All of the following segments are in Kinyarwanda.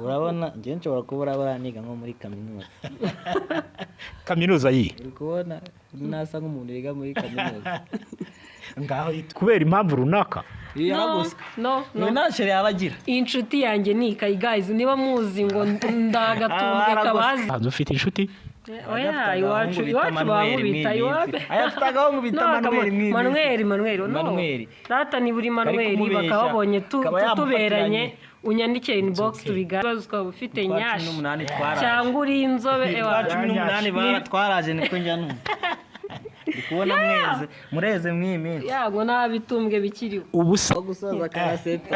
Urabona njyewe nshobora kuba urabona niga nko muri kaminuza. Kaminuza yihe? Uri kubona nasa nk'umuntu wiga muri kaminuza. Ngaho kubera impamvu runaka. Yaraguswe. No, no. Ni nta chéri yaba agira. Inshuti yanjye ni ikayi, guys. Niba muzi ngo ndagatumbwe kabazi. Hanze ufite inshuti? Oya, iwacu iwacu bankubita iwacu. Aya, afite agahungu bita No, Manuel mw'iyi minsi. Manuel, Manuel, no. Manuel. Rata ni buri Manuel kumubeshya. bakaba babonye Kaba tuberanye, yamufatiranye. Unyandikire inbox tubiganire. Ibibazo ukaba ufite Twa nyashi 18 twaraje. cyangwa uri inzobe, ewa. Twa 18 twaraje, niko njya numva. Ndi kubona mweze mureze mw'iyi minsi. Yago nta bitumbwe bikiriho. Ubusa. Aho gusoza karasetse.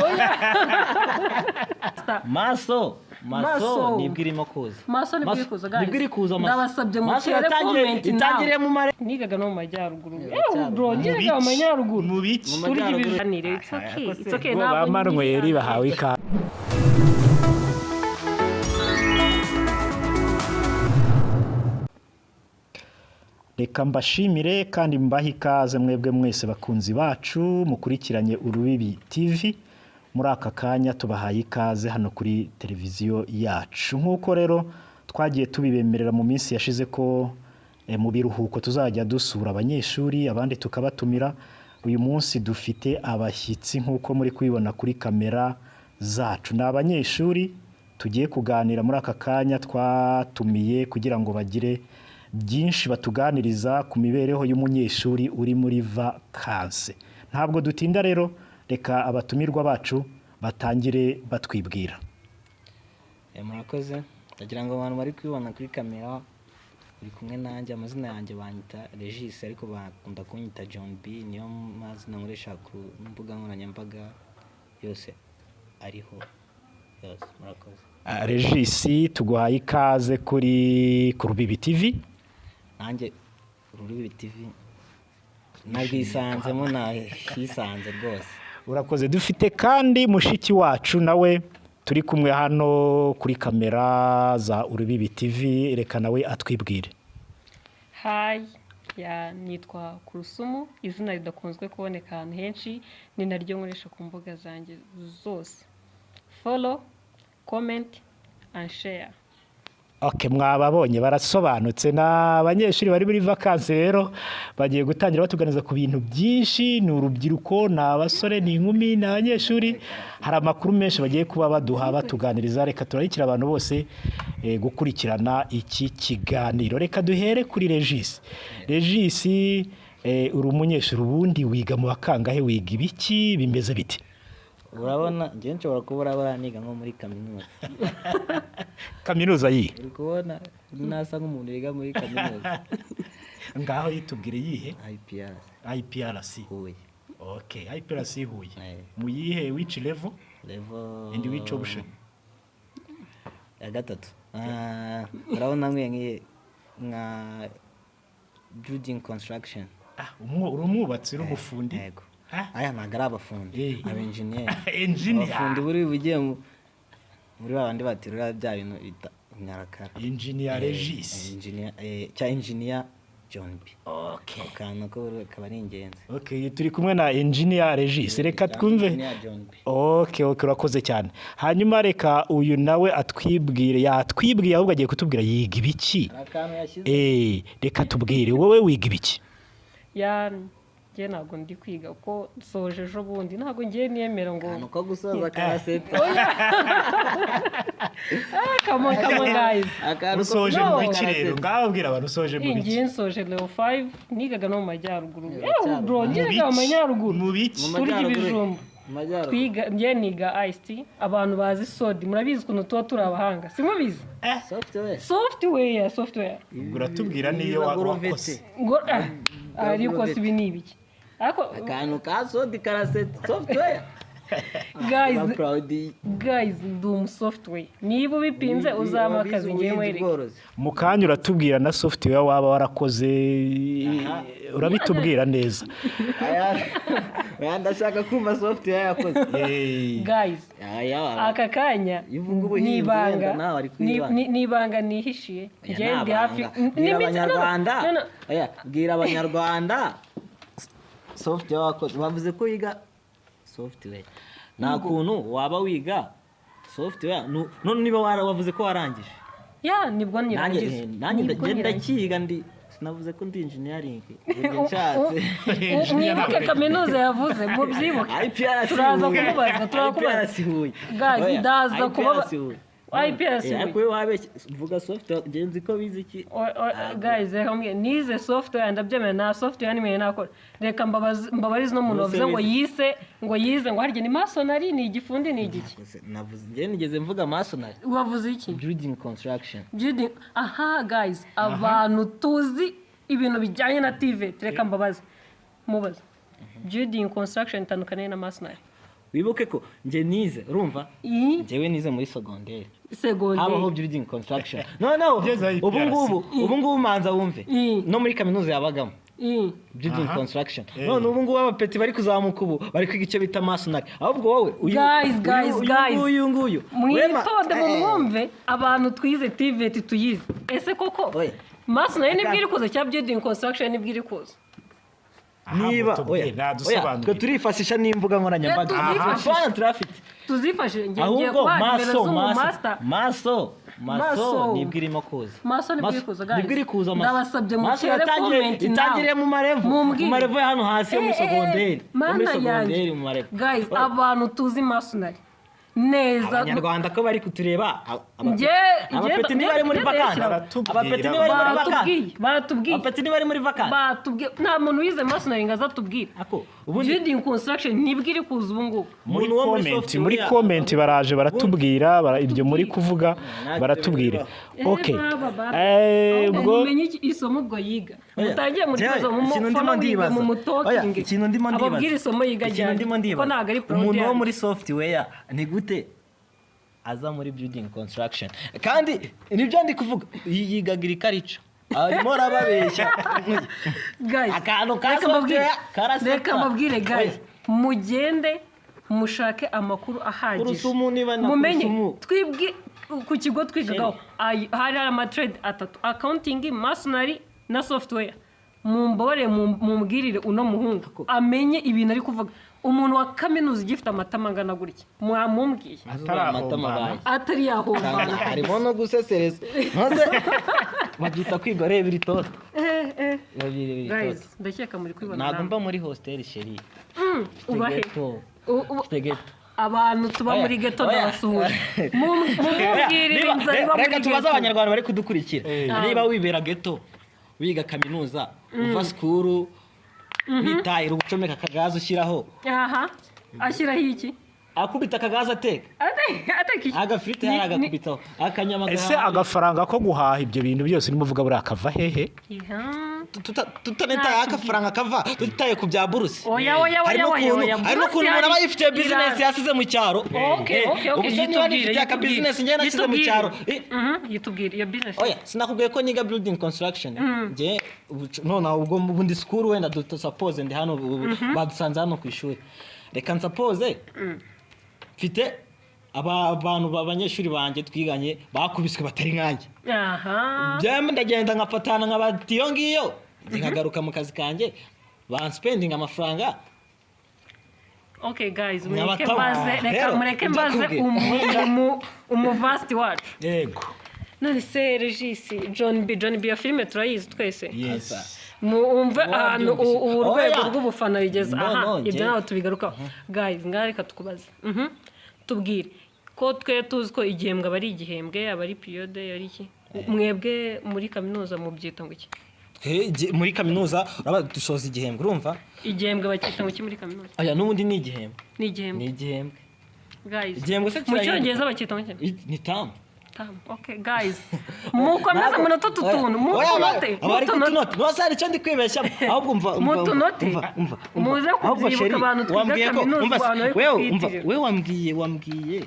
Maso maso. Maso. Nibwo irimo kuza. Maso nibwo iri kuza, guys. Nibwo iri kuza, maso. Ndabasabye Maso mutere yatangiye comment itangiriye now. mu mare. Nigaga no mu majyaruguru. Iracyari. Bro, nigaga mu majyaruguru. Mu biki? Mu Turya majyaruguru. ibiganiro. It's okay, it's okay. Bo ba Ntabwo Manuel ngira- bahawe ikaze. Reka mbashimire kandi mbahe ikaze mwebwe mwese bakunzi bacu mukurikiranye Urubibi TV. Muri aka kanya tubahaye ikaze hano kuri televiziyo yacu. Nk'uko rero twagiye tubibemerera mu minsi yashize ko mu biruhuko tuzajya dusura abanyeshuri, abandi tukabatumira, uyu munsi dufite abashyitsi nk'uko muri kubibona kuri kamera zacu. Ni abanyeshuri tugiye kuganira muri aka kanya, twatumiye kugira ngo bagire byinshi batuganiriza ku mibereho y'umunyeshuri uri muri vakanse. Ntabwo dutinda rero, reka abatumirwa bacu batangire batwibwira. Murakoze. Ndagira ngo abantu bari kubibona kuri kamera uri kumwe nanjye, amazina yanjye banyita Regis, ariko bakunda kunyita John B, niyo mazina nkoresha ku mbuga nkoranyambaga yose ariho yose. Murakoze. Regis, tuguhaye ikaze kuri ku Rubibi TV. Nanjye Urubibi TV narwisanzemo, nahisanze rwose. Urakoze. Dufite kandi mushiki wacu nawe turi kumwe hano kuri kamera za Urubibi TV, reka nawe atwibwire. Hi, ya, nitwa Kurusumu, izina ridakunzwe kuboneka ahantu henshi, ni naryo nkoresha ku mbuga zanjye zose. Follow, comment and share. Ok, mwababonye barasobanutse, ni abanyeshuri bari muri vakansi. Rero bagiye gutangira batuganiza ku bintu byinshi. Ni urubyiruko, ni abasore, ni inkumi, ni abanyeshuri, hari amakuru menshi bagiye kuba baduha, batuganiriza. Reka turarikira abantu bose gukurikirana iki kiganiro. Reka duhere kuri Regis. Regis, uri umunyeshuri, ubundi wiga mu bakangahe? Wiga ibiki? Bimeze biti? Urabona njyewe nshobora kuba urabona niga nko muri kaminuza. Kaminuza yihe? Uri kubona nasa nk'umuntu wiga muri kaminuza. Ngaho yitubwire, yihe? IPRC. IPRC. Huye. Okay, IPRC Huye. Eh. Mu yihe, which level? Level. And which option? Ya gatatu. Urabona nkwiye nka building construction. Ah, uri umwubatsi, uri umufundi? Yego. Ah. Aya ntabwo ari abafundi. Aba engineer. Engineer. Abafundi buri bugiye muri ba bandi baterura bya bintu bita imyarakara. Engineer Regis. Engineer, cya engineer John B. Okay. Ako kantu ko kaba ari ingenzi. Okay, turi kumwe na Engineer Regis, reka twumve. Engineer John B. Okay, urakoze cyane. Hanyuma reka uyu nawe atwibwire, yatwibwiye, ahubwo agiye kutubwira yiga ibiki. Hari akantu yashyize. Reka tubwire, wowe wiga ibiki? Ya, njye ntabwo ndi kwiga kuko nsoje ejo bundi, ntabwo ngiye niyemera ngo Akantu ko gusoza karasetsa. Ah, come on, come on, guys. Akantu ko Usoje No. mu biki rero? Ngaho bwira abantu usoje mu biki. Ngiye nsoje level 5, nigaga no mu majyaruguru. Iracyari. Bro, Mu nigaga mu biki? majyaruguru. Mu biki? Mu Turya majyaruguru. ibijumba. Mu majyaruguru. Twiga, njye niga ICT. Abantu bazi sodi, murabizi ukuntu tuba turi abahanga, simubizi? Software. Software, software. Ubwo uratubwira niyo wakoze. Ngo ah, ariko si ibi ni ibiki ariko? Akantu ka sodi karasetsa, software. Guys, Ba proud. guys, ndi umu software. Niba ubipinze uzampa akazi, ngiye Ubuhinzi, nkwereke. ubworozi. Mu kanya uratubwira na software waba warakoze, urabitubwira neza. Aya, ndashaka kumva software yakoze. Guys, Aya, aka kanya Iyo uvuga ubuhinzi ni ibanga. wenda nawe ari kwibanga. Ni ibanga nihishiye. Oya, Njye ni ndi hafi abanga. Bwira abanyarwanda. No, no. Oya, bwira abanyarwanda software wakoze. Bavuze ko wiga software, nta kuntu waba wiga. Software none niba wavuze ko warangije. Ya, nibwo Nanjye nirangiza. Nanjye Nibwo ngenda nirangiza. ndakiga, ndi sinavuze ko ndi engineering, ubwo nshatse. Mwibuke kaminuza yavuze, mubyibuke. IPRC Turaza Huye. kumubaza, turakubaza. IPRC Huye. Guys, Oya, ndaza kubaba- IPRC Huye. IPRC Huye. Ariko wowe wabeshye, mvuga software, njye nzi ko bize iki. Guys, reka mbwire, nize software ndabyemera, nta software nimwe nakora. Reka mbabarize uno muntu Ubuse wavuze ngo wize- yise, ngo yize, ngo harya ni masonry, ni igifundi, ni igiki? Navuze, njye nigeze mvuga masonry? Wavuze iki? Building construction. Building. Aha guys, abantu tuzi ibintu bijyanye na TVET, reka mbabaze, mubaze, building construction itandukaniye na masonry? Wibuke ko njye nize, urumva? Iyi Njyewe nize muri secondaire, habaho segonderi. building construction. Noneho Ugeze IPRC. ubu ngubu manza wumve, no muri kaminuza yabagamo building construction. None ubu ngubu abapeti bari kuzamuka ubu bari kwiga icyo bita masonry. Ahubwo wowe uyu Guys, uyu- guys, uyu guys. nguyu nguyu Mwitonde, Wema- mumwumve. Abantu twize TVET tuyize, ese koko Oya. masonry nibwo iri kuza cyangwa building construction nibwo iri kuza? Niba Oya, oya oya, nadusobanurire. twe turifashisha n'imbuga nkoranyambaga. Tuzifashisha. Apana, turafite. Tuzifashe, ngiye Ahubwo kubaha nimero maso z'umumaster. Maso maso Maso. nibwo irimo kuza. Maso nibwo iri kuza, guys. Nibwo iri kuza maso. Ndabasabye Maso mutere yatangiriye comment now. Itangiriye mu marevo, mu Mumbwire. marevo ya hano hasi yo muri secondaire, yo muri Mana secondaire, yanjye. mu marevo. Guys, Oya, abantu tuzi masonry neza. Abanyarwanda ko bari kutureba, abapeti ntibari muri njye vacances? Baratubwira. Abapeti ntibari muri vacances? Batubwiye, batubwiye. Abapeti ntibari muri vacances? Batubwiye, nta muntu wize masonry ngo aze atubwire. Ako ubundi Building construction nibwo iri kuza ubu ngubu. Muri umuntu wo muri comment, software muri comment baraje baratubwira, ibyo muri kuvuga baratubwira. Okay. Ubwo Mumenye isomo ubwo yiga. Oya, Mutangiye muri jewe, kuza mu ikintu ndimo following, ndibaza. mu Oya, mutalking. ikintu ndimo ndibaza. Ababwira isomo yiga Ikintu ryari, ndimo ko ndibaza. ntabwo ari proud Umuntu wo yanjye. muri software ni gute aza muri building construction? Kandi nibyo ndi kuvuga, yiga agriculture, arimo arababeshya. Guys, Akantu ka reka mbabwire, software karasetsa. reka mbabwire guys, Oya. mugende mushake amakuru ahagije, Kurusumu niba na mumenye. kurusumu. Twibwe ku kigo twigagaho hari amatrade atatu: accounting, masonry na software. Mumbabare, mumbwirire uno muhungu amenye ibintu ari kuvuga. Umuntu wa kaminuza ugifite amatama angana gutya, mwamumbwiye? Amatama abaye. Atari yahombana. Harimo no gusesereza, maze babyita kwiga reba iri toto. Reba iri toto. Guys, ndakeka muri kwibona Ntabwo namwe. mba muri hostel, chérie. Ubahe? Ghetto. Mfite ghetto. Abantu tuba Oya, muri ghetto, oya. ndabasuhuje. Mumubwirire Niba- inzara iba muri reka tubaze ghetto. Abanyarwanda bari kudukurikira. Niba wibera ghetto, wiga kaminuza, uva school witahira, ugucomeka akagazi ushyiraho. Aha, ashyiraho iki? Akubita akagazi ateka. Ateka iki? Agafiriti hari, agakubitaho akanyama Ese gahari. agafaranga ko guhaha ibyo bintu byose urimo uvuga buriya kava hehe? Iha. Tutanitaye agafaranga kava, tutitaye ku bya buruse. Oya, oya, oya, Harimo oya, ukuntu oya, harimo buruse ukuntu umuntu aba yifitiye business iraza. yasize mu cyaro. Okay, Ubu se niba yitubwire, nifitiye aka yitubwire. business njye nasize mu Yitubwire. cyaro. Yitubwire iyo business. Oya, sinakubwiye ko niga building construction njye nonaha? Ubwo ubundi school, wenda suppose ndi hano ubu badusanze hano ku ishuri, reka nsuppose mfite aba bantu b'abanyeshuri banjye twiganye bakubiswe batari nkanjye. Byemwe, ndagenda nkafatana nkabati iyo ngiyo, nkagaruka mu kazi kanjye, banspendinga amafaranga. Okay guys, mureke Nyabatama. mbaze, reka Rero, mureke ibyo mbaze akubwiye. Umuvasti wacu. Yego. None se Regis, John B, John B ya filime turayizi twese. Yes. Mwumve ahantu Wabyumvise. ubu urwego Oya. rw'ubufana bigeze. No, Aha, no, ibyo ntabwo tubigarukaho. Guys, ngaho reka tukubaze. Tubwire ko twe tuzi ko igihembwe aba ari igihembwe, aba ari période, ari iki? Mwebwe muri kaminuza mubyita ngo iki? Muri kaminuza uraba dusoza igihembwe, urumva? Igihembwe bacyita ngo iki muri kaminuza? Oya, n'ubundi ni igihembwe. Ni igihembwe. Ni igihembwe. Guys, Igihembwe se mu kirahinduka? Cyongereza bacyita ngo iki? Ni term. Term. Okay guys, mukomeze munota utu tuntu, mutunote. Abari Mutunote. kutunote ntibasa, hari icyo ndi kwibeshya. Ahubwo umva, umva, umva, Mutunote. umva, umva, umva. Muze Ahubwo kubyibuka, chérie, abantu twiga wambwiye ko kaminuza, umva se, abantu bari wewe umva, kutwitirira. wewe wambwiye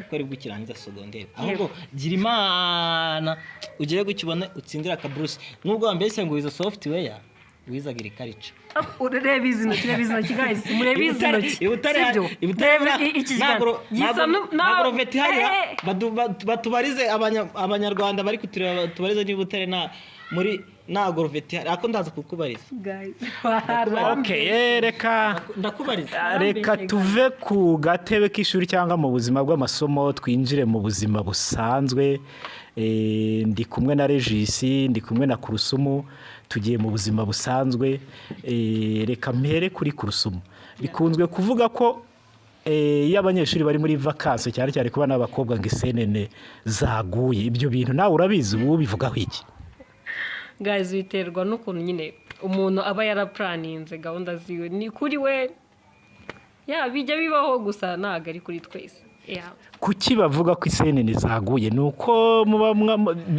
ko ari bwo ukirangiza secondaire. Ahubwo gira Imana ugere gutya ubone utsindire akaburuse, nubwo wambeshye ngo wize software, wize agriculture. Reba izi ntoki, reba izi ntoki guys, murebe izi ntoki. I Butare Sibyo? i Butare Reba iki kiganza gisa nta brevet ihari. Eh. Batubarize Abanyarwanda bari kutureba, batubarize niba Butare nta Muri nta goroveti ihari, ariko ndaza kukubariza. Guys. Okay, reka Ndakubariza. Reka tuve ku gatebe k'ishuri cyangwa mu buzima bw'amasomo, twinjire mu buzima busanzwe. Ndi kumwe na Regis, ndi kumwe na Kurusumu, tugiye mu buzima busanzwe. Reka mpere kuri Kurusumu. Bikunzwe kuvuga ko iyo abanyeshuri bari muri vacances, cyane cyane ku bana b'abakobwa, ngo isenene zaguye. Ibyo bintu nawe urabizi, ubu bivugaho iki? Guys, biterwa n'ukuntu nyine umuntu aba yarapuraninze gahunda ziwe. Ni kuri we ya bijya bibaho, gusa ntabwo ari kuri twese. Yeah. Kuki bavuga ko isenene zaguye? Ni uko muba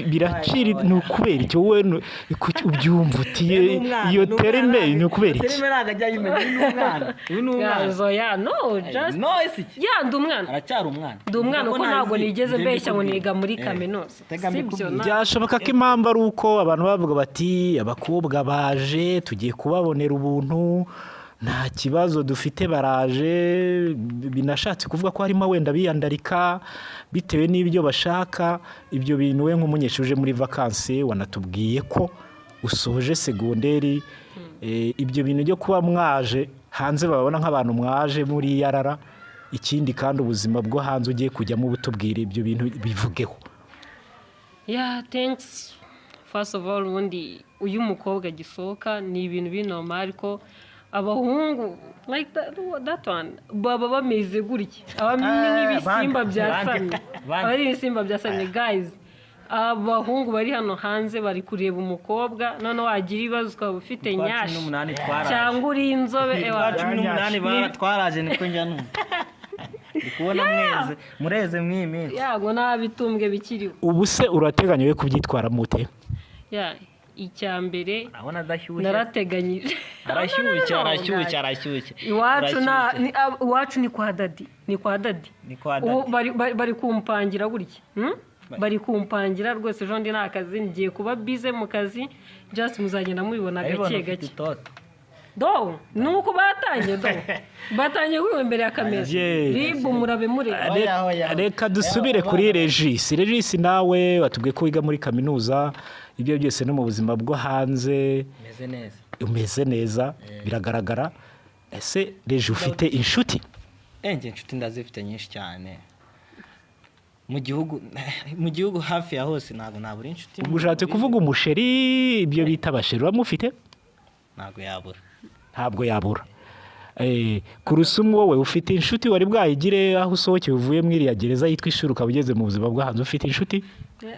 biraciri, ni ukubera icyo wowe kuki ubyumva uti iyo terme ni ukubera iki? Terme ntabwo ajya ayimenya. Uyu ni umwana, uyu ni umwana. Guys, oya, no, just No, ese iki? Yeah, ndi umwana. Aracyari umwana. Ndi umwana kuko ntabwo nigeze mbeshya ngo niga muri Eh, kaminuza. Tega Sibyo? mbikubwire. Byashoboka ko impamvu ari uko abantu bavuga bati abakobwa baje, tugiye kubabonera ubuntu, nta kibazo dufite, baraje. Binashatse kuvuga ko harimo wenda biyandarika bitewe n'ibyo bashaka. Ibyo bintu we nk'umunyeshuri uje muri vacances, wanatubwiye ko usoje segonderi, ibyo bintu byo kuba mwaje hanze babona nk'abantu mwaje muri yarara, ikindi kandi ubuzima bwo hanze ugiye kujyamo, ubutubwire ibyo bintu bivugeho. Yeah, thanks. First of all, ubundi uyu mukobwa agisohoka ni ibintu biri normal, ariko abahungu like that one baba bameze gutya, aba ni nk'ibisimba bande, byasamye. Bande. Aba ari ibisimba byasamye. Guys, abahungu bari hano hanze bari kureba umukobwa, none wagira ibibazo ukaba ufite Twa nyashi 18 twaraje. cyangwa uri inzobe, ewa. Twa 18 twaraje, niko njya numva. Ndi kubona mweze mureze mw'iyi minsi. Yago nta bitumbwe bikiriho. Ubu se urateganya we kubyitwaramo ute? Yeah, icya mbere Urabona adashyushye? narateganyije. Arashyushye, arashyushye, arashyushye. Iwacu na Arashyushye. iwacu ni kwa daddy, ni kwa daddy. Ni kwa Ubu daddy. bari kumpangira gutya, Bari kumpangira rwose. Ejo ndi nta kazi, ngiye kuba bize mu kazi. Just muzagenda mubibona Ndabibona gake ufite gake. itoto. Do nuko batangiye, do batangiye kwiba imbere ya kamera. Ribu murabe mureba. Oya, oya. Reka dusubire kuri Regis. Regis, nawe watubwiye ko wiga muri kaminuza, ibyo byose no mu buzima bwo hanze Meze neza. umeze neza, biragaragara. Ese Regis, ufite inshuti? Njye inshuti ndazifite nyinshi cyane mu gihugu hafi ya hose, ntabwo nabura inshuti. Ubwo ushatse kuvuga umuchéri, ibyo bita abachéri, uramufite? Ntabwo yabura. Ntabwo yabura. Kurusumu, wowe ufite inshuti? Wari bwayigire aho usohokeye, uvuye muri iriya gereza yitwa ishuri, ukaba ugeze mu buzima bwo hanze, ufite inshuti?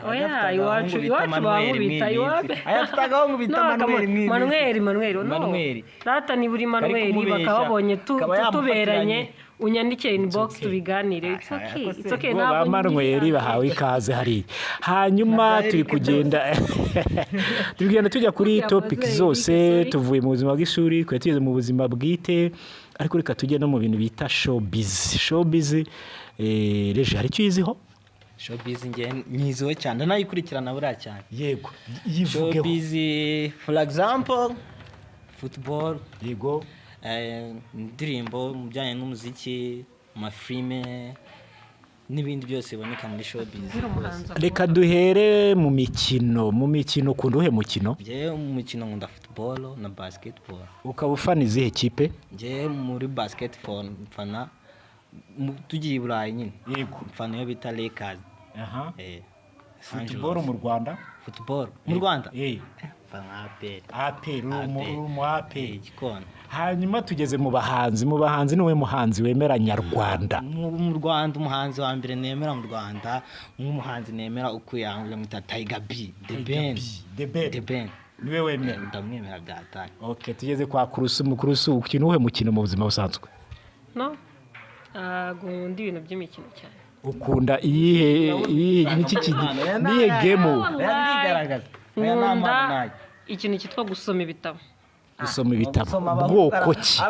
Oya, iwacu Agahungu bita iwacu Manuel bankubita mw'iyi iwacu. minsi. Aya, afite agahungu bita No, Manuel mw'iyi minsi. Manuel, Manuel, no. Manuel. Rata ni buri Kari Manuel kumubeshya. bakaba babonye Kaba tuberanye, yamufatiranye. unyandikire inbox tubiganire. It's okay, it's okay. Bo ba Ntabwo Manuel bahawe ikaze hariya. Hanyuma Na turi Eric. kugenda turi kugenda tujya kuri Yavuze topic Eric, zose. Sorry. Tuvuye mu buzima bw'ishuri, twari tugeze mu buzima bwite, ariko reka tujye no mu bintu bita showbiz. Showbiz, Reje, hari icyo uyiziho? Showbiz njye nyiziho cyane, ndanayikurikirana buriya cyane. Yego, yivugeho. Showbiz, for example, football, indirimbo, mu bijyanye n'umuziki, amafilime n'ibindi byose biboneka muri showbiz. Reka duhere mu mikino. Mu mikino ukunda uhe mukino? Njyewe mu mukino nkunda football na basketball. Ukaba ufana izihe kipe? Njyewe muri basketball mfana tugiye i Burayi nyine, mfana iyo bita Lakers. Football mu Rwanda? Football mu Rwanda mfana APR. APR, uri umu APR? Igikona. Hanyuma tugeze mu bahanzi. Mu bahanzi niwe muhanzi wemera nyarwanda? Mu Rwanda, umuhanzi wa mbere nemera mu Rwanda, nk'umuhanzi nemera ukuyanga, mwita Tiger B, The Ben. The Ben. The Ben. Niwe wemera? Ndamwemera byatari. Okay, tugeze kwa Kurusu. Kurusu, ukina uwuhe mukino mu buzima busanzwe? No, ntabwo nkunda ibintu by'imikino cyane. Ukunda iyihe niki niye game? Birigaragaza. Oya, nta mpano. Nkunda Nayo ikintu cyitwa gusoma ibitabo. Gusoma ibitabo bwoko ki?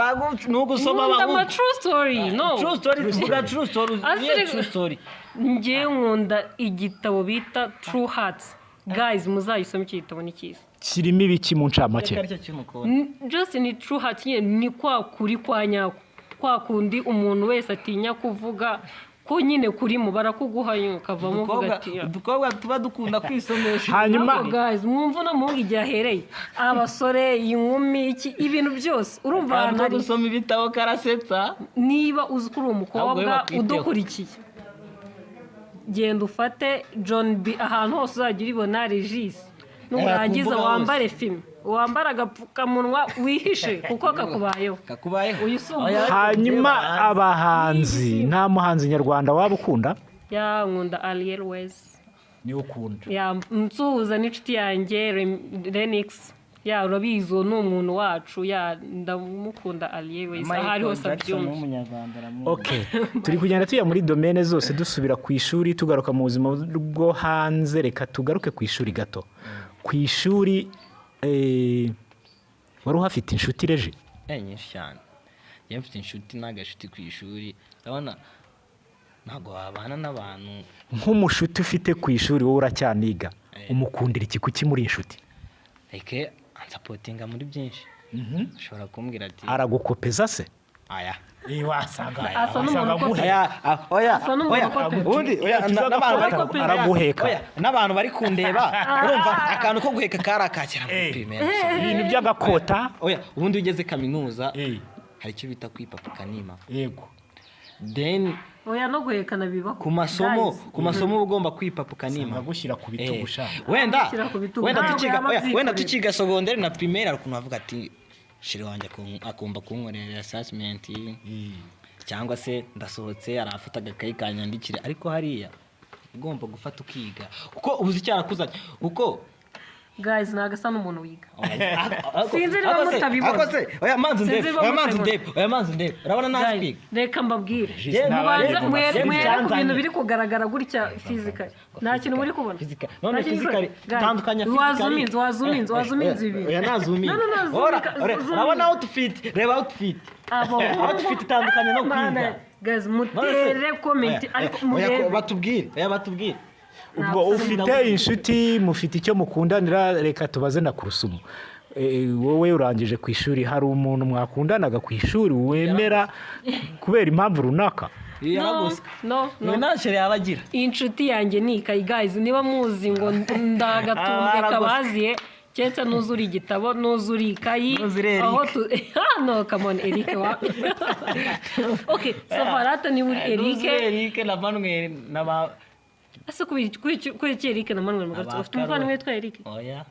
Ni ugusoma Nkunda ama abahungu. true story, no. True story, tuvuga true story. Niyo true story? Njyewe nkunda igitabo bita True Hearts. Guys, muzayisome, iki gitabo ni cyiza. Kirimo ibiki mu ncamake? Reka aricyo kintu ukunda. Just ni true heart nyine, ni kwa kuri kwa nyako, kwa kundi umuntu wese atinya kuvuga. Ko nyine kurimo barakuguha nyine ukavamo uvuga ati "Ya." Udukobwa tuba dukunda kwisomesha. Hanyuma Ariko guys, mwumva uno muhungu igihe ahereye, abasore, inkumi, iki, ibintu byose, urumva akantu ahantu ko ari. Gusoma ibitabo karasetsa. Niba uzi ko uri umukobwa Ahubwo we bakwiteho. udukurikiye, genda ufate John B, ahantu hose uzajya uribona Regis, nurangiza ku mbuga wambare fime, wambare agapfukamunwa, wihishe kuko kakubayeho. Kakubayeho. Uyu si Oya, Hanyuma abahanzi, nta muhanzi nyarwanda waba ukunda? Ya, nkunda Ariel Wayz. Niwe ukunda? Ya, nsuhuza n'inshuti yanjye Renix. Ya, urabizi, uwo ni umuntu wacu. Ya, ndamukunda Ariel Wayz, aho ari hose abyumve. W'umunyarwanda aramuzi. Okay, turi kugenda tujya muri domaine zose, dusubira ku ishuri, tugaruka mu buzima bwo hanze. Reka tugaruke ku ishuri gato. Ku ishuri wari uhafite inshuti, Reje? Nyinshi cyane. Njye mfite inshuti n'agashuti ku ishuri. Urabona, ntabwo wabana n'abantu. Nk'umushuti ufite ku ishuri, wowe uracyaniga, umukundira iki? Kuki muri inshuti? Like ansupportinga muri byinshi. Ashobora kumbwira ati Aragukopeza se? Aya. Wasanga Asa n'umuntu ukopeza. Oya, oya, Asa n'umuntu oya, ukopeza. ubundi oya, n'abantu bari Araguheka. Oya, n'abantu bari kundeba, urumva akantu ko guheka kari akakera muri primaire. Ibintu by'agakota. Oya, ubundi iyo ugeze kaminuza hari icyo bita kwipapa ukanima. Then Oya, no guhekana bibaho. ku masomo, Guys. ku masomo uba ugomba kwipapa ukanima. Agushyira ku bitugu sha. Wenda Agushyira ku bitugu. wenda Ntabwo tukiga, yaba oya, wenda abyikorera. tukiga secondaire na primaire, hari ukuntu bavuga ati chéri wanjye agomba kunkorera assessment, cyangwa se ndasohotse arafata agakayi kanyandikire. Ariko hariya ugomba gufata ukiga, kuko ubuze icyarakuzanye, kuko Guys, ntabwo asa n'umuntu wiga. Sinzi Sinzi niba mutabibona. Oya, manzi Sinzi ndebe. niba Oya, manzi mutabibona. ndebe. Oya, manzi ndebe. Urabona ntazi Guys, kwiga. reka mbabwire. Njye Mubanza Njye mwere ku icyanzanye. bintu biri kugaragara gutya physically, nta kintu muri kubona. Physical. None Nta kintu physically, guys, tandukanya physically. wazuminze, wazuminze, wazuminze ibi. Oya, nazuminze. No, no, no, Ora, zoom ora, zoom. urabona outfit, reba outfit. Abo. Outfit itandukanye no Mana, kwiga. guys, mutere comment, Oya, ariko oya, murebe. Batubwire, oya, batubwire. Ubwo ufite inshuti, mufite icyo mukundanira. Reka tubaze na Kurusumu. Wowe urangije ku ishuri, hari umuntu mwakundanaga ku ishuri wemera kubera impamvu runaka? Iyo yaragose. No, no. Ibi nta chéri yaba agira. Inshuti yanjye ni ikayi. Guys, niba muzi ngo ndagatumbwe Ah, kabaziye, keretse nuzura igitabo, nuzura ikayi. Nuzure Eric. Aho tu no, come on, Eric wa okay, Safarata ni uri Eric. Nuzure Eric na Manuel na ba Ese kubera iki Eric na Manuel Mugarutse? Aba Ufite umuvandimwe witwa Eric? Oya.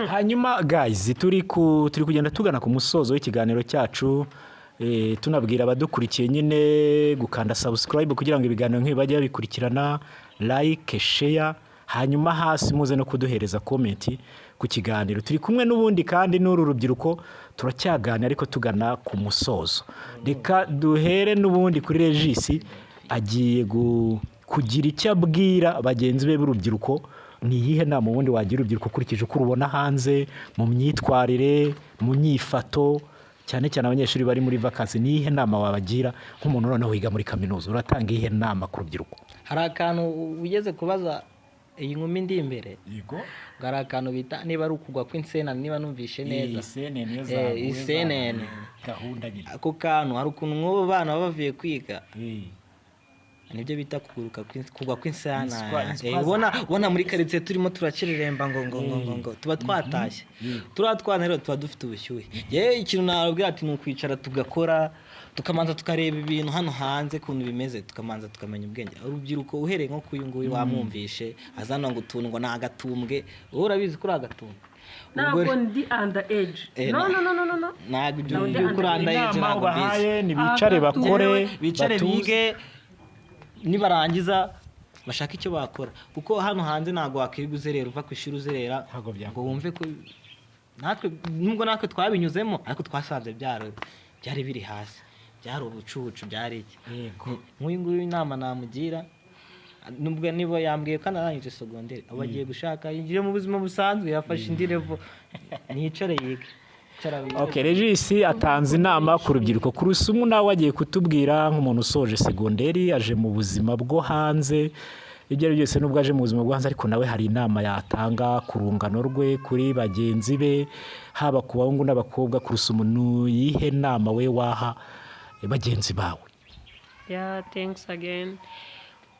Hanyuma guys, turi kugenda tugana ku musozo w'ikiganiro cyacu, tunabwira abadukurikiye nyine gukanda subscribe kugira ngo ibiganiro nk'ibi bajye babikurikirana, like, share, hanyuma hasi muze no kuduhereza comment ku kiganiro. Turi kumwe n'ubundi kandi n'uru rubyiruko, turacyaganira ariko tugana ku musozo. Reka duhere n'ubundi kuri Regis, agiye kugira icyo abwira bagenzi be b'urubyiruko. Ni iyihe nama ubundi wagira urubyiruko ukurikije uko urubona hanze mu myitwarire, mu nyifato, cyane cyane abanyeshuri bari muri vacances? Ni iyihe nama wabagira nk'umuntu noneho wiga muri kaminuza? Uratanga iyihe nama ku rubyiruko? Hari akantu wigeze kubaza iyi nkumi ndi imbere, Yego. ngo hari akantu bita niba ari ukugwa kw'insenene, niba numvishe neza. Isenene iyo zaguye, isenene. Gahunda nyine. Ako kantu, hari ukuntu nk'ubu bana baba bavuye kwiga, nibyo bita kuguruka kugwa kw'insana. Inswa Ubona muri karitsiye turimo turakireremba ngo tuba twatashye, turiya twana rero tuba dufite ubushyuhe. Yewe, ikintu nababwira ati ni ukwicara tugakora, tukamanza tukareba ibintu hano hanze ukuntu bimeze, tukamanza tukamenya ubwenge. Urubyiruko, uhereye nko k'uyu nguyu wamwumvishe azana ngo utuntu ngo ni agatumbwe, wowe urabizi ko uri agatumbwe. Ubwo Ntabwo ndi under age. No, no, no, no, no, no. Ntabwo ibyo Ntabwo ndi by'uko uri under age Inama ntabwo mbizi. ubahaye ni bicare bakore, bicare batuze. Bige, nibarangiza bashaka icyo bakora, kuko hano hanze ntabwo wakwirirwa uzerera, uva ku ishuri uzerera Ntabwo byakunda. ngo wumve ko natwe, nubwo natwe twabinyuzemo, ariko twasanze byari biri hasi, byari ubucucu, byari iki. Nk'uyu nguyu inama namugira, nubwo niba yambwiye ko anarangije secondaire, aba agiye gushaka yinjire mu buzima busanzwe, yafashe indi level, ntiyicare yige. Icara wige. Okay, Regis atanze inama ku rubyiruko. Kurusumu nawe agiye kutubwira nk'umuntu usoje segonderi, aje mu buzima bwo hanze. Ibyo ari byo byose, nubwo aje mu buzima bwo hanze, ariko nawe hari inama yatanga ku rungano rwe, kuri bagenzi be, haba ku bahungu n'abakobwa. Kurusumu, ni iyihe nama we waha bagenzi bawe? Yeah, thanks again.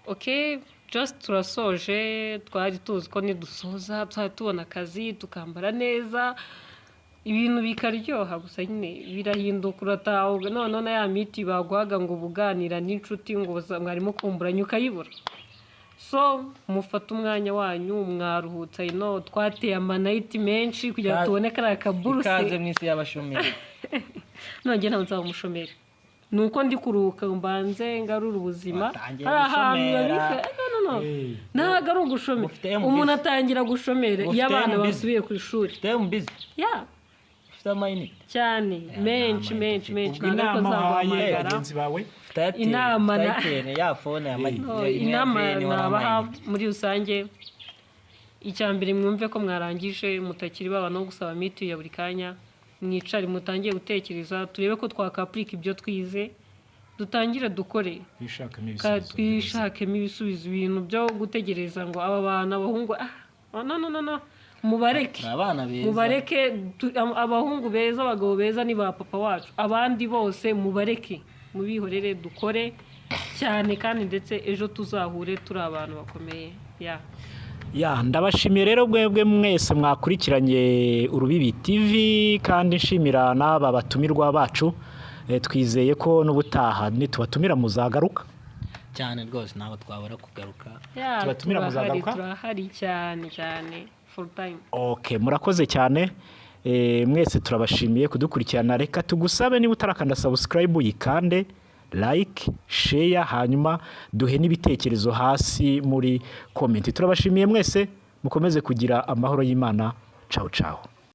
Okay, just turasoje. Twari tuzi ko nidusoza tuzajya tubona akazi, tukambara neza, ibintu bikaryoha. Gusa nyine birahinduka, urataha noneho na ya miti baguhaga ngo ubuganira n'inshuti ngo mwarimo kumburanya ukayibura. So mufate umwanya wanyu, mwaruhutse. I know twateye ama night menshi kugira ngo tubone kariya kaburuse. Ikaze mu isi y'abashomeri. Nongeye ntabwo nzaba umushomeri, ni uko ndi kuruhuka, mbanze ngarure ubuzima. Watangiye Hari ahantu gushomera. babika. No, no, no, ntabwo ari ugushomera. Mufite MBs. Umuntu atangira gushomera iyo Mufite abana MBs. basubiye ku ishuri. Ufite MBs? Ya. Ufite amayinite? Cyane, menshi, menshi, menshi. Ubwo Ntabwo ariko inama uhaye nzaguhamagara. bagenzi bawe? Ufite Airtel? Inama Ufite Airtel ya phone ya No, inama nabaha muri rusange, icya mbere, mwumve ko mwarangije, mutakiri baba no gusaba miti ya buri kanya. Mwicare, mutangiye gutekereza, turebe ko twakapurika ibyo twize, dutangire dukore. Twishakemo ibisubizo. Twishakemo ibisubizo. Ibintu byo gutegereza ngo aba bantu, abahungu, ah, no, no, no, no, mubareke. Ni abana beza. Mubareke. Abahungu beza, abagabo beza ni ba papa wacu. Abandi bose mubareke, mubihorere, dukore cyane kandi ndetse ejo tuzahure turi abantu bakomeye ya. Ya, ndabashimiye rero mwebwe mwese mwakurikiranye Urubibi TV, kandi nshimira n'aba batumirwa bacu. Twizeye ko n'ubutaha nitubatumira muzagaruka. Cyane rwose, ntabwo twabura kugaruka. Ya, Tubatumira turahari. muzagaruka? Turahari cyane cyane, full time. Okay, murakoze cyane. Mwese turabashimiye kudukurikirana. Reka tugusabe, niba utarakanda subscribe uyikande, like, share, hanyuma duhe n'ibitekerezo hasi muri comment. Turabashimiye mwese, mukomeze kugira amahoro y'Imana. Ciao ciao.